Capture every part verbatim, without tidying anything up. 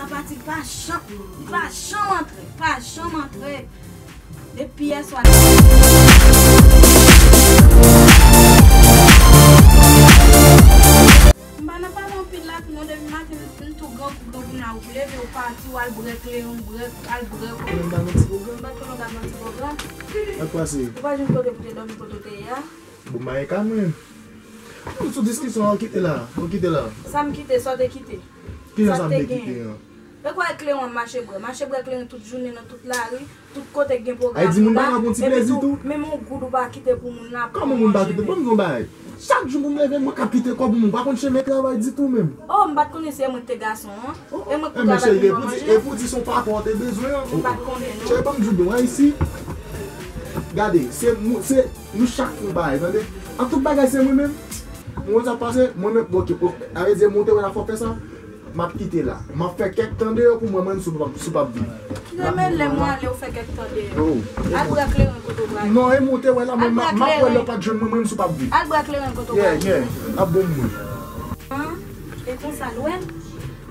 Pati pa janm, pa janm antre, pa janm antre. Depi yè swa. M pa nan pale anpil la tou non, depi maten m tou grangou, grangou la, ou leve, ou pati, ou al bwè kleren, ou bwè, al bwè kòk. Mwen pa nan ti pwogram. M pa t konnen w t ap nan ti pwogram. Sa k pase? Ou pa jwenn kote pou te dòmi kote w te ye a? Bon, m pa gen kay mwen. Tout sou diskisyon an, kite la, ou kite la. Sa m kite, sa w te kite. Kijan sa m te kite an? Yo kwè kleren an mache bwè. Mache bwè kleren tout jounen nan tout lari, tout kote k gen pwogram. Ay di moun pa nan pran ti plezi tou. Menm yon goud ou pa kite pou moun la. Kòman moun pa kite? Ban m di yon bagay. Chak jou pou m leve, mwen k ap kite kòb moun. M pa konn chemen travay ditou menm. Oh, m pa t konnen se mwen k te gason an. E mwen k pou travay pou mwen manje. E pou di se yon papa w te bezwen an. M pa t konnen non. Chè, ban m di w, ayisi. Gade, se mou-, se nou chak fè yon bagay, tande. An tout bagay, se mwen menm. Mwen sa pase, mwen menm, bon, ok, ok. A vle di, mwen te wè la fò fè sa. M ap kite la. M ap fè kèk tan deyò pou mwen, mwen, si w p ap, si w p ap viv. Ki te men lè mwen ale, ou fè kèk tan deyò. Oh. Al bwè kleren kote w prale. Non, e mwen te wè la, men m ap wè lè w pa t jwenn mwen, mwen, si w p ap viv. Al bwè kleren kote w prale. Yeah, yeah. Ap bon mwen. An, e konsa l wè l.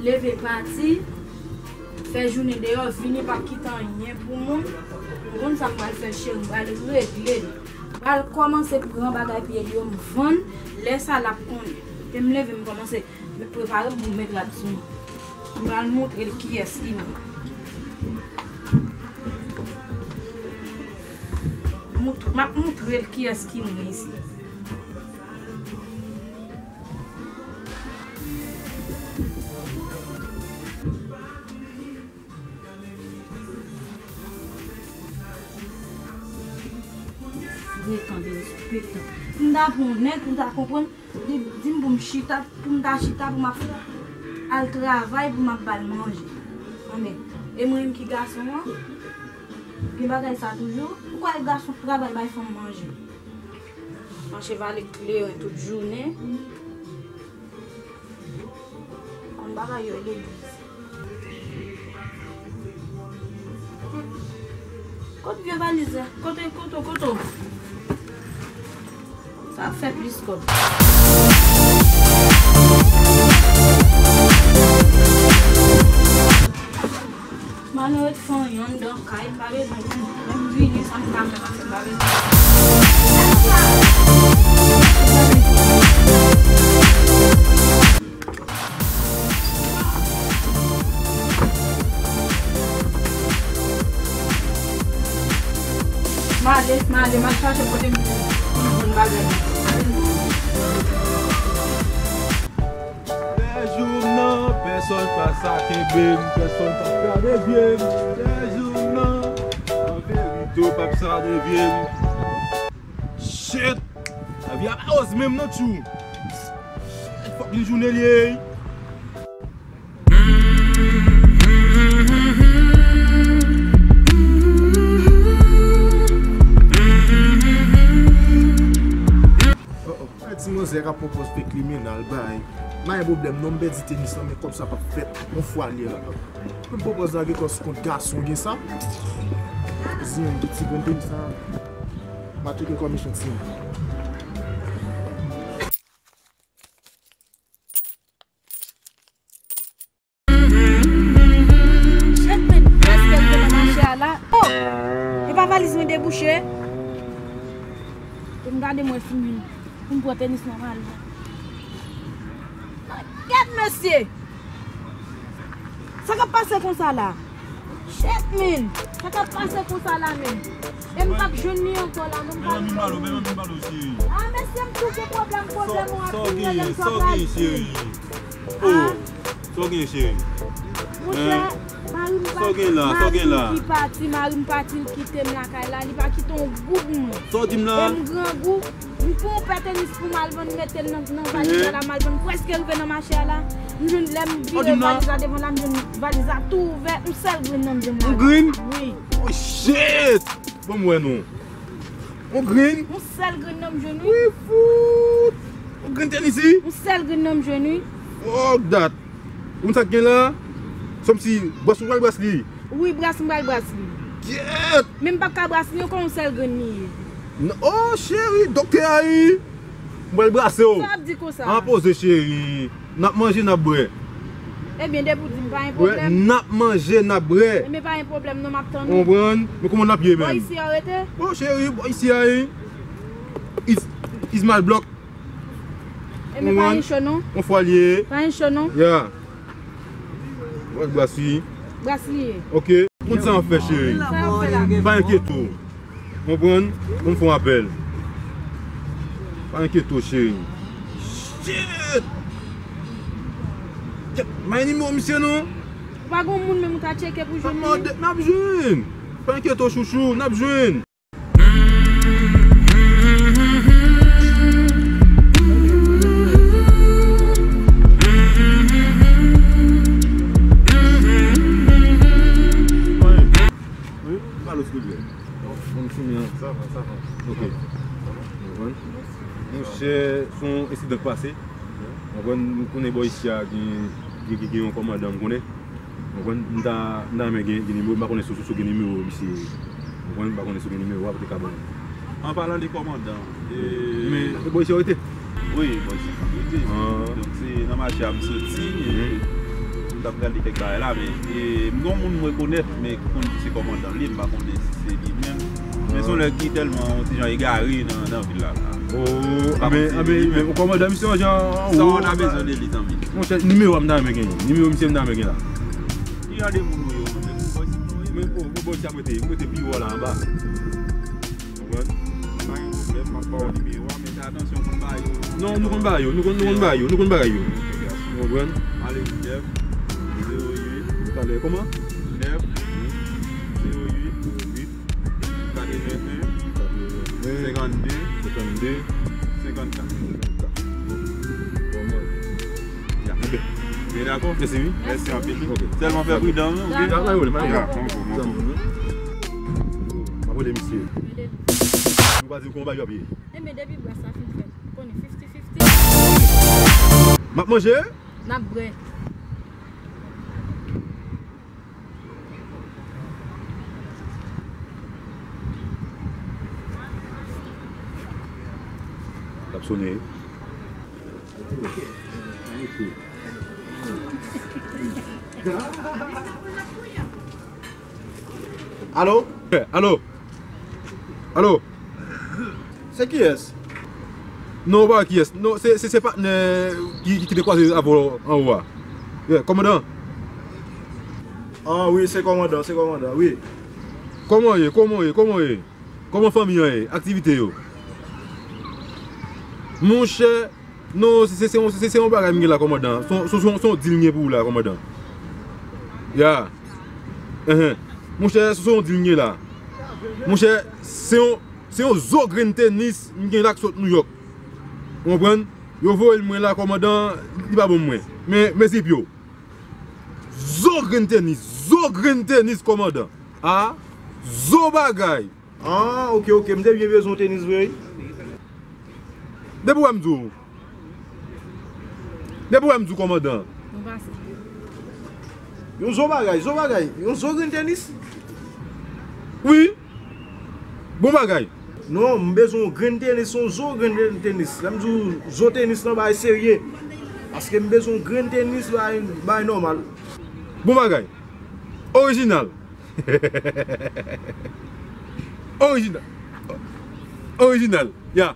Leve pati. Fè jounen deyò, vini p ap kite anyen pou moun. Ou konn sa m pral fè, cheri, m pral regle l. M pral kòmanse pran bagay pye l yo, m vann. Lè sa l ap konnen. Te m leve, m kòmanse. Mwen prepare m pou m met rad sou mwen. M pral montre l kiyès ki mwen. Mout-, m ap montre l kiyès ki mwen isi. Derespektan. M ta pran yon nèg, ou ta konprann. Li di m pou m chita, pou m ta chita, pou m ap al travay, pou m ap ba l manje. Anben, e mwen menm ki gason an, gen bagay sa toujou. Ou kwè gason k travay bay fanm manje? Mache vale kleren tout jounen. Konn bagay yo legliz. Kot vye valiz la? Kote, kote, kote? Sa ap fè plis kòb. Mano ret fè yon anndan kay, m pa bezwen moun. Lè m vini, sa m ka fè, paske m pa bezwen. M ale, m ale, m al chache kote m pou m jwenn bagay. Lè jou m nan, pèsòn pa sa kenbe m, pèsòn pa sa devye m. Lè jou m nan, an verite, w p ap sa devye m. Shit! Lavi a pa wòz menm non, tchou. Shit, fòk li jounen li ye. Oh, oh. Ay, ti manzè k ap pran pòz fake li men al bay. M pa gen pwoblèm non, m pèdi tenis lan, men kòb sa p ap fèt yon fwa li la. M pran pòz lage kò sou kont gason gen sa. Zen, ti grenn tenis la. M a tcheke kòm echantiyon. Shit, men, èske m te nan mache a la? Oh! E pa valiz mwen debouche. Pou m gade mwen fin vin. Pou m pran tenis nòmal. Gad mesye! Sa k ap pase konsa la? Shit, men! Sa k ap pase konsa la, men? E m p ap jwenn li ankò la, non, m pa vin. Ah, mesye, m tou gen pwoblèm, pwoblèm ou ap vin rele m sa pral di. Ah. Sa w gen, cheri? Monchè, mari m pati, mari m ki pati, mari m pati, l kite m lakay la, li pa kite yon goud mwen. Sa w di m la? E m grangou, m pran yon pè tenis pou m al vann, mete l nan, nan valiz la, m al vann, prèske rive nan mache a la. M jwenn lè m vire valiz la devan la, m jwenn valiz la tou ouvè, yon sèl grenn nan m jwenn la. Yon grenn? Wi. Oh shit! Ban m wè non. Yon grenn? Yon sèl grenn nan m jwenn, wi. Wi, fout! Yon grenn tenis, wi? Yon sèl grenn nan m jwenn, wi. Fuck that! Ou konn sa k gen la? Sòmsi bras ou pral bras li? Wi, bras m pral bras li. Gyèt! Men m p ap ka bras li ankò, yon sèl grenn li ye. Oh, cheri, doktè a, wi! M pral brase w. Sa w ap di konsa? An poze, cheri. N ap manje, n ap bwè. Ebyen, depi w di m, pa gen pwoblèm. N ap manje, n ap bwè. Ebyen, pa gen pwoblèm, non, m ap tann ou. Konprann? Men kòman n ap ye menm? Bò isi a w rete? Bon, cheri, bò isi a, wi. It's, it's my block. Ebyen, pa gen cho, non. Yon fwa l ye. Pa gen cho, non. Yeah. Wè, bras li. Bras li ye. Ok. Konn sa w ap fè, cheri. Sa w ap fè la? Pa enkyete w. Konprann? Ban m fè yon apèl. Pa enkyete w, cheri. Shit! Kèt, pa gen nimewo misye non. Ou pa gen moun menm ou ta tcheke pou jwenn li? N ap jwenn. Pa enkyete w, chouchou, n ap jwenn. Wi, m pa lòs koulè. Bon, m fini an. Sa va, sa va. Ok. Konprann? Monchè, se yon ensidan k pase. Konprann? Nou konnen bò isi a gen, gen, gen, gen yon kòmandan m konnen. Konprann? M ta, m ta renmen gen, gen nimewo, m pa konnen si, si, si w gen nimewo misye. Konprann? M pa konnen si w gen nimewo a pou te ka ban m. An palan de kòmandan, e, men, e bò isi w rete? Wi, bò isi m rete. Ah. Donk, se nan mache a m soti, e, m t ap gade kèk bagay la, men, e, m gen yon moun m rekonèt, men ki konn di se kòmandan li, m pa konnen si se li menm. Men se yon nèg ki tèlman yon ti jan egare nan, nan vil la, la. Oh, anben, anben, men kòmandan misye yon jan, sa w ta bezwen de li, zanmi? Monchè, nimewo a m ta renmen genyen. Nimewo misye m ta renmen gen la. Ki jan de moun ou ye, ou menm? Ou bò isi a w ye? Men, oh, bò isi a m rete, m rete pi wo la anba. Konprann? Pa gen pwoblèm, m ap ba w nimewo a, men fè atansyon, w konn ba yo. Non, nou konn ba yo, nou konn, nou konn ba yo, nou konn bagay yo. Konprann? Ale, nèf zewo uit. Talè, kòman? Nèf zewo uit. Katreven en, senkannde, senkannde, senkannkat. Bon, mwen. Ya. Anben. Byen dakò? Mèsi wi. Mèsi anpil. Ok. Sèlman fè pridan, wi, ok? Ya, pa gen pwoblèm, pa gen pwoblèm. Sa bon, sa bon, wi. M ap rele misye. Rele l. Nou pa di kòman bagay yo ap ye. Enben, depi bras la fin fèt, konnen fifty fifty. M ap manje? N ap bwè. L ap sone. Alo? Alo? Alo? Se kiyès? Non, pa kiyès. Non, se, se, se patnè ki, ki te kwaze avè w anwo a. Yeah, kòmandan. Ah, wi, se kòmandan, se kòmandan, wi. Kòman w ye? Kòman w ye? Kòman w ye? Kòman fanmi an ye? Aktivite yo? Monchè, non, se, se, se, se, se yon bagay m gen la, kòmandan. Se yon, se, se, se yon dil m gen pou ou la, kòmandan. Ya. Enhen. Monchè, se, se yon dil m gen la. Monchè, se yon, se yon zo grenn tenis m gen la k sot Nouyòk. Ou konprann? Yo voye l mwen la, kòmandan, li pa bon mwen. Men, men zip yo. Zo grenn tenis, zo grenn tenis, kòmandan. A, zo bagay. Ah, ok, ok. M te byen bezwen tenis vre, wi. Depi w wè m di w. Depi w wè m di w, kòmandan. Nou pase. Yon zo bagay, zo bagay. Yon zo grenn tenis? Wi. Bon bagay. Non, m bezwen yon grenn tenis, yon zo grenn tenis. Lè m di w zo tenis lan, bagay serye. Paske m bezwen yon grenn tenis, bagay, bagay nòmal. Bon bagay. Orijinal. Orijinal. Orijinal. Ya.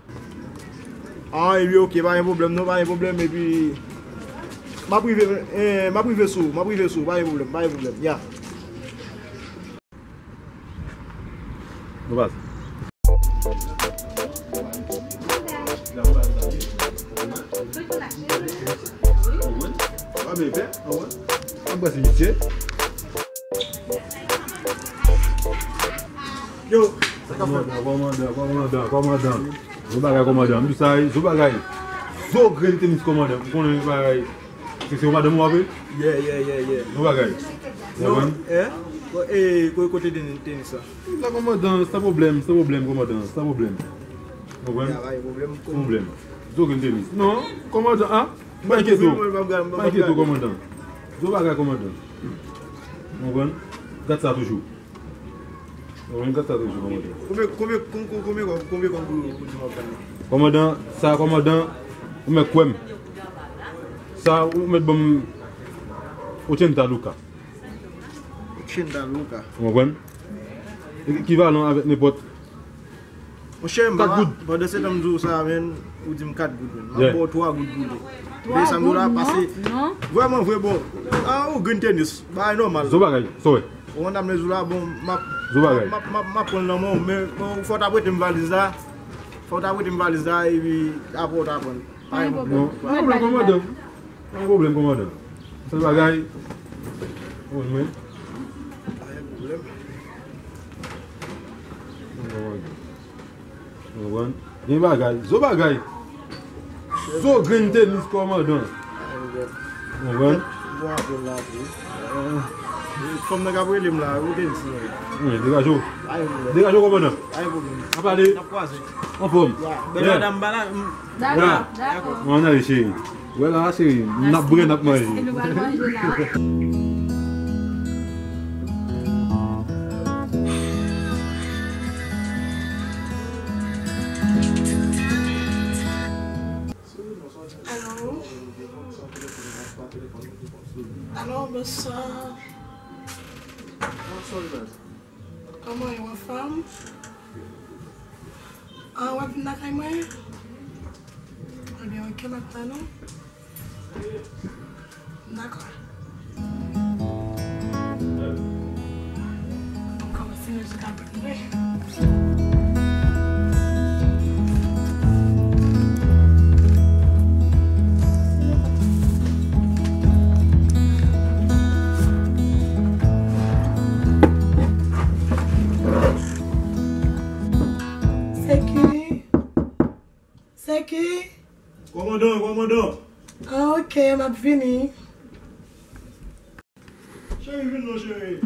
Ah, epi ok, pa gen pwoblèm, non, pa gen pwoblèm, epi m ap rive, eh, m ap rive sou ou, m ap rive sou ou, pa gen pwoblèm, pa gen pwoblèm, ya. Nou pase. Anwen, anwen. Anwen, anwen. Anwen, se misye. Yo, sa k ap fèt? Kòmandan, kòmandan, kòmandan, kòmandan. Zo bagay, kòmandan. M di sa, zo bagay. Zo grenn tenis, kòmandan. M konnen bagay. Se, se yon madanm w ap rele? Yeah, yeah, yeah, yeah. Yon bagay. Non, eh? Ko-, eh, ko-, kote tenis, tenis la? La, kòmandan, san pwoblèm, san pwoblèm, kòmandan, san pwoblèm. Konprann? Ya, pa gen pwoblèm. San pwoblèm. Zo grenn tenis. Non, kòmandan, a? Pa enkyete w. Pa enkyete w, kòmandan. Zo bagay, kòmandan. Konprann? Gad sa toujou. Konbyen, konbyen, konbyen, konbyen kòb, konbyen kòb pou, pou di m ap pran? Kòmandan, sa, kòmandan, ou mèt kwè m. Sa, ou mèt ban m Ochenta Luka. Ochenta Luka. Ou konprann? Ekivalan avèk nenpòt Monchè, m pa, pandan se tan m di w sa, men, ou di m kat goud, men. M ap ba w twa goud boule. Men sa m di w la, pase. Vrèman vre, bon. A, ou grenn tenis. Bagay nòmal. Zo bagay, sa w wè. Ou konn sa m vle di w la, bon, m ap, m ap, m ap, m ap pran l nan men w, men, bon, fò w ta prete m valiz la. Fò w ta prete m valiz la, epi apre w ta pran l. Pa gen pwoblèm. Non, pa gen pwoblèm, kòmandan. Pa gen pwoblèm, kòmandan. Sèl bagay, ou konn mwen. Pa gen pwoblèm. Ou konprann? Gen bagay, zo bagay. Zo grenn tenis kòmandan. Ou konprann? Bon, apre la, wi. Fanm nan k ap rele m la, ou tenis nan. Wi, degaje w. Degaje w, kòmandan. Pa gen pwoblèm. N ap pale. N ap kwaze. Anfòm. Bèl madanm, ba la. Dakò, dakò. Ann ale, cheri. Wè la, cheri, n ap bwè, n ap manje. Mèsi, nou pral manje la. Alo? Alo, bonswa. Kòman yo, anfòm? Ah, w ap vin lakay mwen? Ebyen, oke, m ap tann ou. Dakò. Kòmanse nan jou k ap vin mwen. Seki. Seki. Kòmandan, kòmandan. Ah, oke, m ap vini. Cheri, vin non, cheri.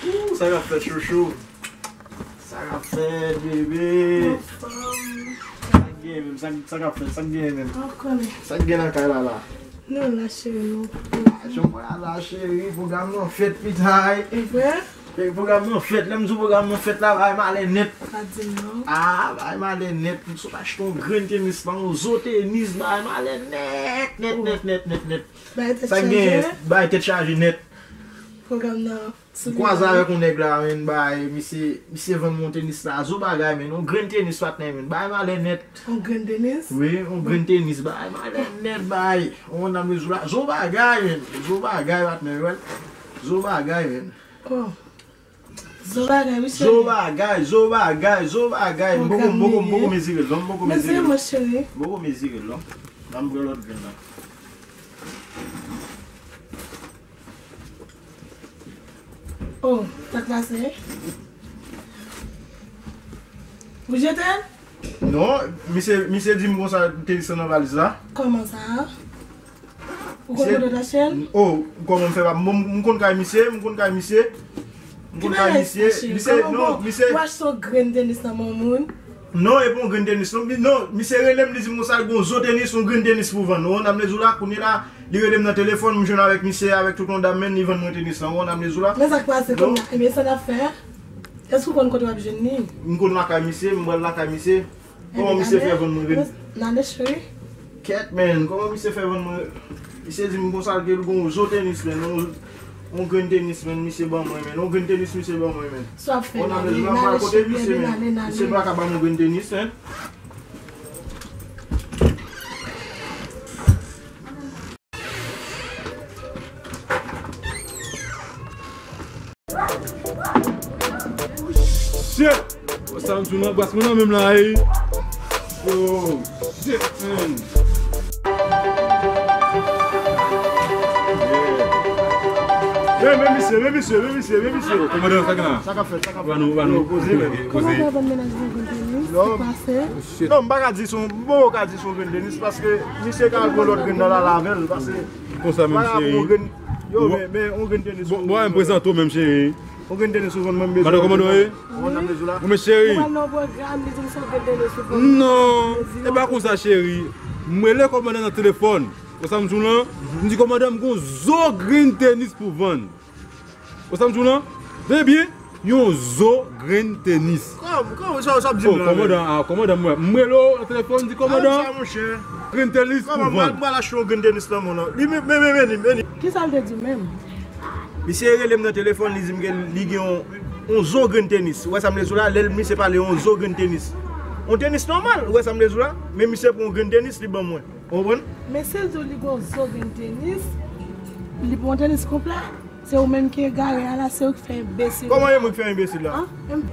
Ooh, sa k ap fèt, chouchou? Sa k ap fèt, bebe? Anfòm. Sa k gen menm? Sa, sa k ap fèt? Sa k gen menm? Ou konnen. Sa k gen nan kay la, la? Non, la, cheri, non. Jan mwen a la, cheri, pwogram nan fèt, pitay. E vre? E pwogram nan fèt, lè m di w pwogram nan fèt la, bagay malè nèt. Pa di m non. Ah, bagay malè nèt. M sot achte yon grenn tenis la, yon zo tenis, bagay malè nèt, nèt, nèt, nèt, nèt, nèt. Bagay tèt chaje. Sa gen, bagay tèt chaje nèt. Pwogram nan sou. M kwaze avèk yon nèg la, men, bagay, misye, misye vann mwen tenis la, zo bagay, men, yon grenn tenis patnè, men, bagay malè nèt. Yon grenn tenis? Wi, yon grenn tenis, bagay malè nèt, bagay. Yon dam de zo la, zo bagay, men, zo bagay, patnè, wè. Zo bagay, men. Oh. Zo bagay, wi, cheri. Zo bagay, zo bagay, zo bagay. M poko, m poko, m poko mezire l non, m poko mezire l. Mezire, mon cheri. M poko mezire l non. Ban m pran lòt grenn nan. Oh, sa k pase? Ou jete l? Non, misye, misye di m konsa, tenis lan nan valiz la. Kòman sa? Ou konn kote w t achte l? Oh, kòman m fè pa? M, m konn kay misye, m konn kay misye. M konn kay misye. Misye, non, misye. Ou achte yon grenn tenis nan men yon moun? Non, e pa yon grenn tenis, non. Mi-, non, misye rele m, li di m konsa, l gen yon zo tenis, yon grenn tenis pou vann. Ou konn sa m vle di w la, kounye la, li rele m nan telefòn, m jwenn avèk misye, avèk tout yon dam, men li vann mwen tenis lan. Ou konn sa m vle di w la. Men sa k pase kounye a? Ebyen, sa n ap fè? Èske ou konn kote w ap jwenn li? M konn lakay misye, m pral lakay misye. Kòman misye fè vann mwen grenn? N ale, cheri. Kèt, men, kòman misye fè vann mwen? Misye di m konsa ke l gon zo tenis, men, yon, yon grenn tenis, men, misye ban mwen, men, yon grenn tenis misye ban mwen, men. Sa w ap fè la, n ale, n ale, cheri, n ale, n ale. Misye pa ka ban mwen grenn tenis, men. Shit! Sa m sou nan bras mwen nan menm la, ey. Oh, shit, man. Yeah. Men, men misye, men misye, men misye, men misye. Kòmandan, sa gen la? Sa k ap fèt, sa k ap fèt? Ba nou, ba nou. Yo, poze, men. Poze. Kòman sa va, mennaj mwen, Denis? Sa k pase? Non, m pa ka di se yon, m poko ka di se yon grenn tenis, paske misye ka al pran lòt grenn nan la avè l, paske konsa menm, cheri. Yo, men, men, yon grenn tenis. Bon, bon, m prezante w menm, cheri. Yon grenn tenis ou vann mwen, m bezwen. Madan, kòman nou ye? Bon, men cheri. Ou pral nan yon pwogram, li di m se yon grenn tenis ou vann. Non, e pa konsa, cheri. M rele kòmandan nan telefòn. Ou sa m di w lan? M di kòmandan m gon zo grenn tenis pou vann. Ou sa m di w lan? Tande byen. Yon zo grenn tenis. Kòm, kòm, sa, sa ap di m la, kòmandan, ah, kòmandan, mwen, m rele w nan telefòn, di kòmandan. Ah, monchè. Grenn tenis pou vann. Kòman m al achte yon grenn tenis nan mwen la? Li men, men, men, men, men. Kisa l te di w menm? Misye rele m nan telefòn, li di m ke li gen yon, yon zo grenn tenis. Ou wè sa m vle di w la? Lè misye pale yon zo grenn tenis. Yon tenis nòmal, ou wè sa m vle di w la? Men misye pran yon grenn tenis, li ban mwen. Ou konprann? Men si l di w li gen yon zo grenn tenis, li pran yon tenis konplè. Se ou menm ki egare a la, se ou ki fè enbesil. Kòman e mwen ki fè enbesil la? An? Em-